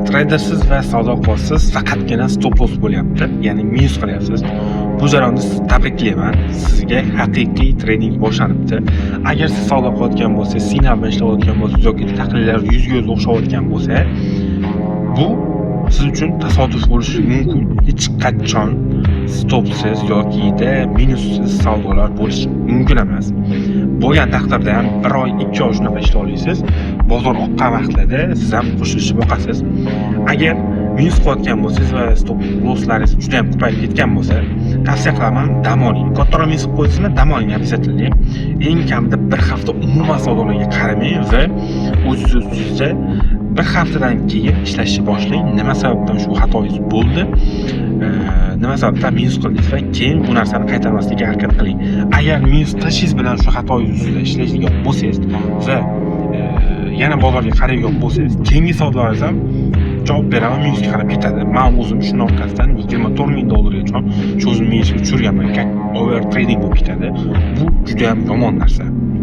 Treydersiz va savdo qilyapsiz, faqatgina stop loss bo'lyapti, ya'ni minus qilyapsiz. Bu jarayonda sizni tabriklayman, sizga haqiqiy trading boshlanibdi. Agar siz savdo qilayotgan bo'lsangiz, signal bilan ishlayotgan bo'lsangiz yoki tahlillar 100% o'xshayotgan bo'lsa, bu siz uchun tasodif bo'lishi mumkin. Hech qachon stopsiz yokida minussiz savdolar bo'lishi mumkin emas. Bo'lgan taqdirda ham bir oy, 2 oy shunaqa ishlay olasiz. Bozor oqqan vaqtlarda siz ham qo'shilishib boqasiz. Agar minus qilayotgan bo'lsangiz va stop losslaringiz juda ham ko'payib ketgan bo'lsa, tavsiya qilaman, dam oling. Kattaroq minus qilib qo'ydingizmi, dam oling обязательно. Eng kamida bir hafta umuman savdolarga qaramang va o'zingiz ustingizda bir haftadan keyin ishlashni boshlang. Nima sababdan shu xatoyingiz bo'ldi, nima sababdan minus qildingiz va keyin bu narsani qaytarmaslikka harakat qiling. Agar minus qilishingiz bilan shu xatoyingiz ustida ishlaydigan bo'lsangiz va yana bozorga qaraydigan bo'lsangiz, keyingi savdolaringiz ham, javob beraman, minusga qarab ketadi. Man o'zim shuni orqasidan 24 000 dollargacha shu o'zim minusga tushirganman, как over trading bo'lib ketadi. Bu juda ham yomon narsa.